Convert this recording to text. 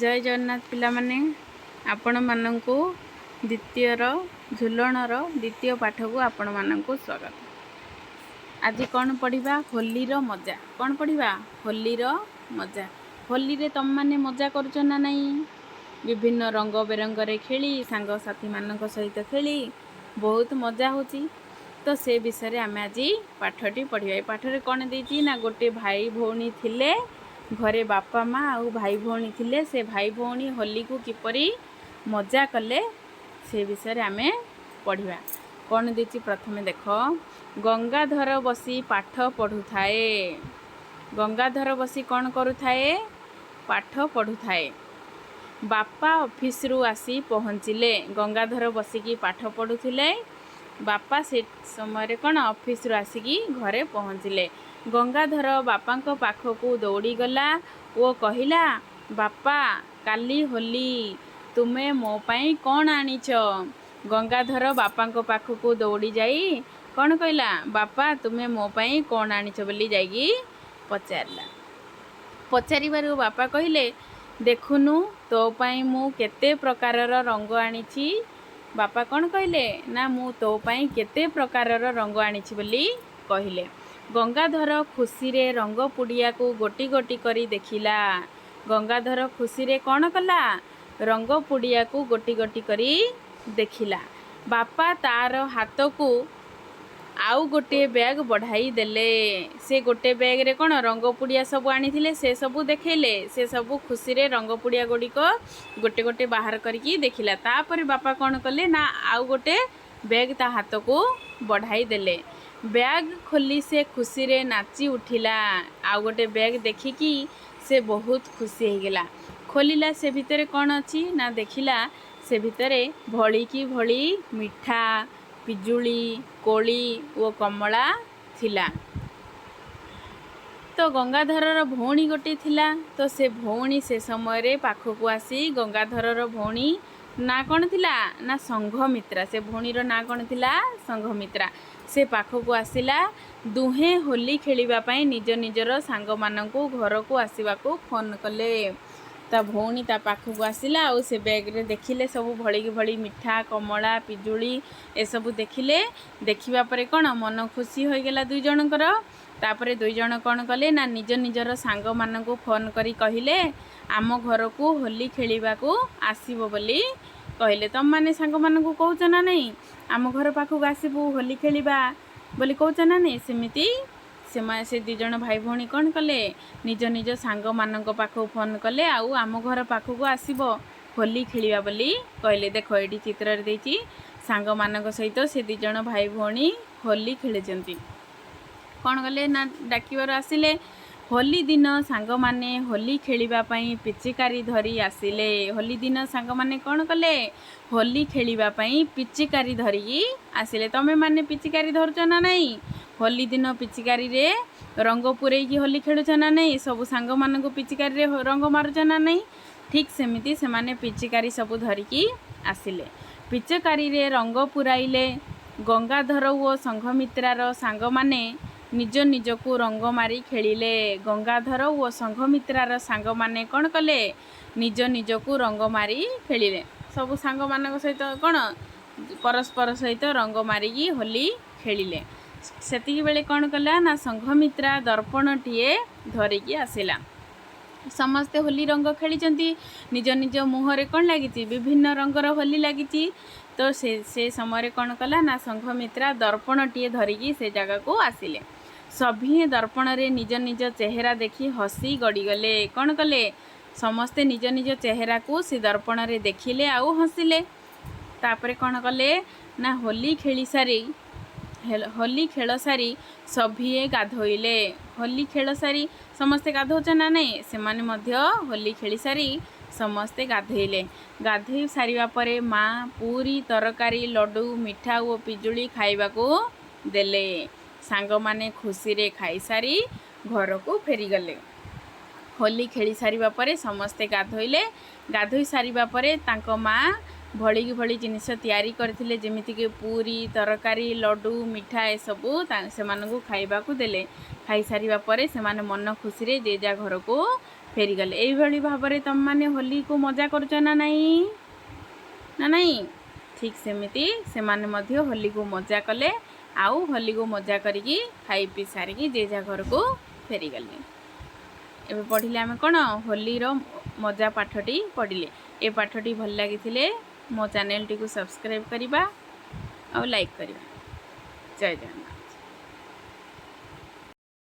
ଜୟ ଜଗନ୍ନାଥ ପିଲାମାନେ, ଆପଣମାନଙ୍କୁ ଦ୍ୱିତୀୟର ଝୁଲଣର ଦ୍ୱିତୀୟ ପାଠକୁ ଆପଣମାନଙ୍କୁ ସ୍ୱାଗତ। ଆଜି କ'ଣ ପଢ଼ିବା? ହୋଲିର ମଜା। କ'ଣ ପଢ଼ିବା? ହୋଲିର ମଜା। ହୋଲିରେ ତୁମମାନେ ମଜା କରୁଛ ନା ନାହିଁ? ବିଭିନ୍ନ ରଙ୍ଗ ବେରଙ୍ଗରେ ଖେଳି, ସାଙ୍ଗସାଥିମାନଙ୍କ ସହିତ ଖେଳି ବହୁତ ମଜା ହେଉଛି। ତ ସେ ବିଷୟରେ ଆମେ ଆଜି ପାଠଟି ପଢ଼ିବା। ଏ ପାଠରେ କ'ଣ ଦେଇଛି ନା, ଗୋଟେ ଭାଇ ଭଉଣୀ ଥିଲେ ଘରେ, ବାପା ମା ଆଉ ଭାଇ ଭଉଣୀ ଥିଲେ। ସେ ଭାଇ ଭଉଣୀ ହୋଲିକୁ କିପରି ମଜା କଲେ, ସେ ବିଷୟରେ ଆମେ ପଢ଼ିବା। କ'ଣ ଦେଇଛି ପ୍ରଥମେ ଦେଖ। ଗଙ୍ଗାଧର ବସି ପାଠ ପଢ଼ୁଥାଏ। ଗଙ୍ଗାଧର ବସି କ'ଣ କରୁଥାଏ? ପାଠ ପଢ଼ୁଥାଏ। ବାପା ଅଫିସରୁ ଆସି ପହଞ୍ଚିଲେ। ଗଙ୍ଗାଧର ବସିକି ପାଠ ପଢ଼ୁଥିଲେ। ବାପା ସେ ସମୟରେ କ'ଣ ଅଫିସରୁ ଆସିକି ଘରେ ପହଞ୍ଚିଲେ। ଗଙ୍ଗାଧର ବାପାଙ୍କ ପାଖକୁ ଦୌଡ଼ିଗଲା ଓ କହିଲା, "ବାପା, କାଲି ହୋଲି, ତୁମେ ମୋ ପାଇଁ କ'ଣ ଆଣିଛ?" ଗଙ୍ଗାଧର ବାପାଙ୍କ ପାଖକୁ ଦୌଡ଼ି ଯାଇ କ'ଣ କହିଲା? "ବାପା, ତୁମେ ମୋ ପାଇଁ କ'ଣ ଆଣିଛ?" ବୋଲି ଯାଇକି ପଚାରିଲା। ପଚାରିବାରୁ ବାପା କହିଲେ, "ଦେଖୁନୁ, ତୋ ପାଇଁ ମୁଁ କେତେ ପ୍ରକାରର ରଙ୍ଗ ଆଣିଛି।" ବାପା କ'ଣ କହିଲେ ନା, "ମୁଁ ତୋ ପାଇଁ କେତେ ପ୍ରକାରର ରଙ୍ଗ ଆଣିଛି" ବୋଲି କହିଲେ। ଗଙ୍ଗାଧର ଖୁସିରେ ରଙ୍ଗ ପୁଡ଼ିଆକୁ ଗୋଟି ଗୋଟି କରି ଦେଖିଲା। ଗଙ୍ଗାଧର ଖୁସିରେ କ'ଣ କଲା? ରଙ୍ଗ ପୁଡ଼ିଆକୁ ଗୋଟି ଗୋଟି କରି ଦେଖିଲା। ବାପା ତାର ହାତକୁ ଆଉ ଗୋଟିଏ ବ୍ୟାଗ୍ ବଢ଼ାଇ ଦେଲେ। ସେ ଗୋଟେ ବ୍ୟାଗ୍ରେ କ'ଣ ରଙ୍ଗ ପୁଡ଼ିଆ ସବୁ ଆଣିଥିଲେ, ସେ ସବୁ ଦେଖେଇଲେ। ସେ ସବୁ ଖୁସିରେ ରଙ୍ଗ ପୁଡ଼ିଆ ଗୁଡ଼ିକ ଗୋଟେ ଗୋଟେ ବାହାର କରିକି ଦେଖିଲା। ତାପରେ ବାପା କ'ଣ କଲେ ନା, ଆଉ ଗୋଟେ ବ୍ୟାଗ୍ ତା ହାତକୁ ବଢ଼ାଇ ଦେଲେ। ବ୍ୟାଗ୍ ଖୋଲି ସେ ଖୁସିରେ ନାଚି ଉଠିଲା। ଆଉ ଗୋଟେ ବ୍ୟାଗ୍ ଦେଖିକି ସେ ବହୁତ ଖୁସି ହେଇଗଲା। ଖୋଲିଲା, ସେ ଭିତରେ କ'ଣ ଅଛି ନା, ଦେଖିଲା ସେ ଭିତରେ ଭଳିକି ଭଳି ମିଠା, ପିଜୁଳି, କୋଳି ଓ କମଳା ଥିଲା। ତ ଗଙ୍ଗାଧରର ଭଉଣୀ ଗୋଟେ ଥିଲା। ତ ସେ ଭଉଣୀ ସେ ସମୟରେ ପାଖକୁ ଆସି, ଗଙ୍ଗାଧରର ଭଉଣୀ ନାଁ କ'ଣ ଥିଲା ନା, ସଂଘମିତ୍ରା। ସେ ଭଉଣୀର ନାଁ କ'ଣ ଥିଲା? ସଂଘମିତ୍ରା। ସେ ପାଖକୁ ଆସିଲା। ଦୁହେଁ ହୋଲି ଖେଳିବା ପାଇଁ ନିଜ ନିଜର ସାଙ୍ଗମାନଙ୍କୁ ଘରକୁ ଆସିବାକୁ ଫୋନ୍ କଲେ। ତା ଭଉଣୀ ତା ପାଖକୁ ଆସିଲା ଆଉ ସେ ବ୍ୟାଗ୍ରେ ଦେଖିଲେ ସବୁ ଭଳିକି ଭଳି ମିଠା, କମଳା, ପିଜୁଳି ଏସବୁ ଦେଖିଲେ। ଦେଖିବା ପରେ କ'ଣ ମନ ଖୁସି ହୋଇଗଲା ଦୁଇ ଜଣଙ୍କର। ତାପରେ ଦୁଇ ଜଣ କ'ଣ କଲେ ନା, ନିଜ ନିଜର ସାଙ୍ଗମାନଙ୍କୁ ଫୋନ୍ କରି କହିଲେ, ଆମ ଘରକୁ ହୋଲି ଖେଳିବାକୁ ଆସିବ ବୋଲି କହିଲେ। ତମମାନେ ସାଙ୍ଗମାନଙ୍କୁ କହୁଛ ନା ନାହିଁ, ଆମ ଘର ପାଖକୁ ଆସିବୁ, ହୋଲି ଖେଳିବା ବୋଲି କହୁଛ ନା ନାହିଁ? ସେମିତି ସେମାନେ ସେ ଦୁଇ ଜଣ ଭାଇ ଭଉଣୀ କ'ଣ କଲେ? ନିଜ ନିଜ ସାଙ୍ଗମାନଙ୍କ ପାଖକୁ ଫୋନ୍ କଲେ ଆଉ ଆମ ଘର ପାଖକୁ ଆସିବ, ହୋଲି ଖେଳିବା ବୋଲି କହିଲେ। ଦେଖ, ଏଇଠି ଚିତ୍ରରେ ଦେଇଛି, ସାଙ୍ଗମାନଙ୍କ ସହିତ ସେ ଦୁଇ ଜଣ ଭାଇ ଭଉଣୀ ହୋଲି ଖେଳିଛନ୍ତି। କ'ଣ କଲେ ନା, ଡାକିବାରୁ ଆସିଲେ। ହୋଲି ଦିନ ସାଙ୍ଗମାନେ ହୋଲି ଖେଳିବା ପାଇଁ ପିଚିକାରି ଧରି ଆସିଲେ। ହୋଲି ଦିନ ସାଙ୍ଗମାନେ କ'ଣ କଲେ? ହୋଲି ଖେଳିବା ପାଇଁ ପିଚିକାରି ଧରିକି ଆସିଲେ। ତମେମାନେ ପିଚିକାରି ଧରୁଛ ନା ନାହିଁ? ହୋଲି ଦିନ ପିଚିକାରିରେ ରଙ୍ଗ ପୂରେଇକି ହୋଲି ଖେଳୁଛ ନା ନାହିଁ? ସବୁ ସାଙ୍ଗମାନଙ୍କୁ ପିଚିକାରିରେ ରଙ୍ଗ ମାରୁଛ ନା ନାହିଁ? ଠିକ୍ ସେମିତି ସେମାନେ ପିଚିକାରି ସବୁ ଧରିକି ଆସିଲେ। ପିଚକାରିରେ ରଙ୍ଗ ପୁରାଇଲେ। ଗଙ୍ଗାଧର ଓ ସଂଘମିତ୍ରାର ସାଙ୍ଗମାନେ ନିଜ ନିଜକୁ ରଙ୍ଗ ମାରି ଖେଳିଲେ। ଗଙ୍ଗାଧର ଓ ସଂଘମିତ୍ରାର ସାଙ୍ଗମାନେ କ'ଣ କଲେ? ନିଜ ନିଜକୁ ରଙ୍ଗ ମାରି ଖେଳିଲେ। ସବୁ ସାଙ୍ଗମାନଙ୍କ ସହିତ କ'ଣ ପରସ୍ପର ସହିତ ରଙ୍ଗ ମାରିକି ହୋଲି ଖେଳିଲେ। ସେତିକି ବେଳେ କ'ଣ କଲା ନା, ସଂଘମିତ୍ରା ଦର୍ପଣଟିଏ ଧରିକି ଆସିଲା। ସମସ୍ତେ ହୋଲି ରଙ୍ଗ ଖେଳିଛନ୍ତି। ନିଜ ନିଜ ମୁହଁରେ କ'ଣ ଲାଗିଛି? ବିଭିନ୍ନ ରଙ୍ଗର ହୋଲି ଲାଗିଛି। ତ ସେ ସମୟରେ କ'ଣ କଲା ନା, ସଂଘମିତ୍ରା ଦର୍ପଣଟିଏ ଧରିକି ସେ ଜାଗାକୁ ଆସିଲେ। ସଭିଏଁ ଦର୍ପଣରେ ନିଜ ନିଜ ଚେହେରା ଦେଖି ହସି ଗଡ଼ିଗଲେ। କ'ଣ କଲେ? ସମସ୍ତେ ନିଜ ନିଜ ଚେହେରାକୁ ସେ ଦର୍ପଣରେ ଦେଖିଲେ ଆଉ ହସିଲେ। ତାପରେ କ'ଣ କଲେ ନା, ହୋଲି ଖେଳ ସାରି ସଭିଏଁ ଗାଧୋଇଲେ। ହୋଲି ଖେଳ ସାରି ସମସ୍ତେ ଗାଧୋଉଛ ନା ନାହିଁ? ସେମାନେ ମଧ୍ୟ ହୋଲି ଖେଳି ସାରି ସମସ୍ତେ ଗାଧୋଇଲେ। ଗାଧୋଇ ସାରିବା ପରେ ମା ପୁରୀ ତରକାରୀ, ଲଡ଼ୁ, ମିଠା ଓ ପିଜୁଳି ଖାଇବାକୁ ଦେଲେ। ସାଙ୍ଗମାନେ ଖୁସିରେ ଖାଇସାରି ଘରକୁ ଫେରିଗଲେ। ହୋଲି ଖେଳି ସାରିବା ପରେ ସମସ୍ତେ ଗାଧୋଇଲେ। ଗାଧୋଇ ସାରିବା ପରେ ତାଙ୍କ ମା ଭଳିକି ଭଳି ଜିନିଷ ତିଆରି କରିଥିଲେ, ଯେମିତିକି ପୁରୀ ତରକାରୀ, ଲଡ଼ୁ, ମିଠା, ଏସବୁ ସେମାନଙ୍କୁ ଖାଇବାକୁ ଦେଲେ। ଖାଇସାରିବା ପରେ ସେମାନେ ମନ ଖୁସିରେ ଯେ ଯାହା ଘରକୁ ଫେରିଗଲେ। ଏଇଭଳି ଭାବରେ ତୁମେମାନେ ହୋଲିକୁ ମଜା କରୁଛ ନା ନାହିଁ? ନା ନାହିଁ? ଠିକ୍ ସେମିତି ସେମାନେ ମଧ୍ୟ ହୋଲିକୁ ମଜା କଲେ ଆଉ ହୋଲିକୁ ମଜା କରିକି ଖାଇ ପିଇ ସାରିକି ଯିଏ ଯାହା ଘରକୁ ଫେରିଗଲେ। ଏବେ ପଢ଼ିଲେ ଆମେ କ'ଣ? ହୋଲିର ମଜା ପାଠଟି ପଢ଼ିଲେ। ଏ ପାଠଟି ଭଲ ଲାଗିଥିଲେ ମୋ ଚ୍ୟାନେଲଟିକୁ ସବସ୍କ୍ରାଇବ୍ କରିବା ଆଉ ଲାଇକ୍ କରିବା। ଜୟ ଜଗନ୍ନାଥ।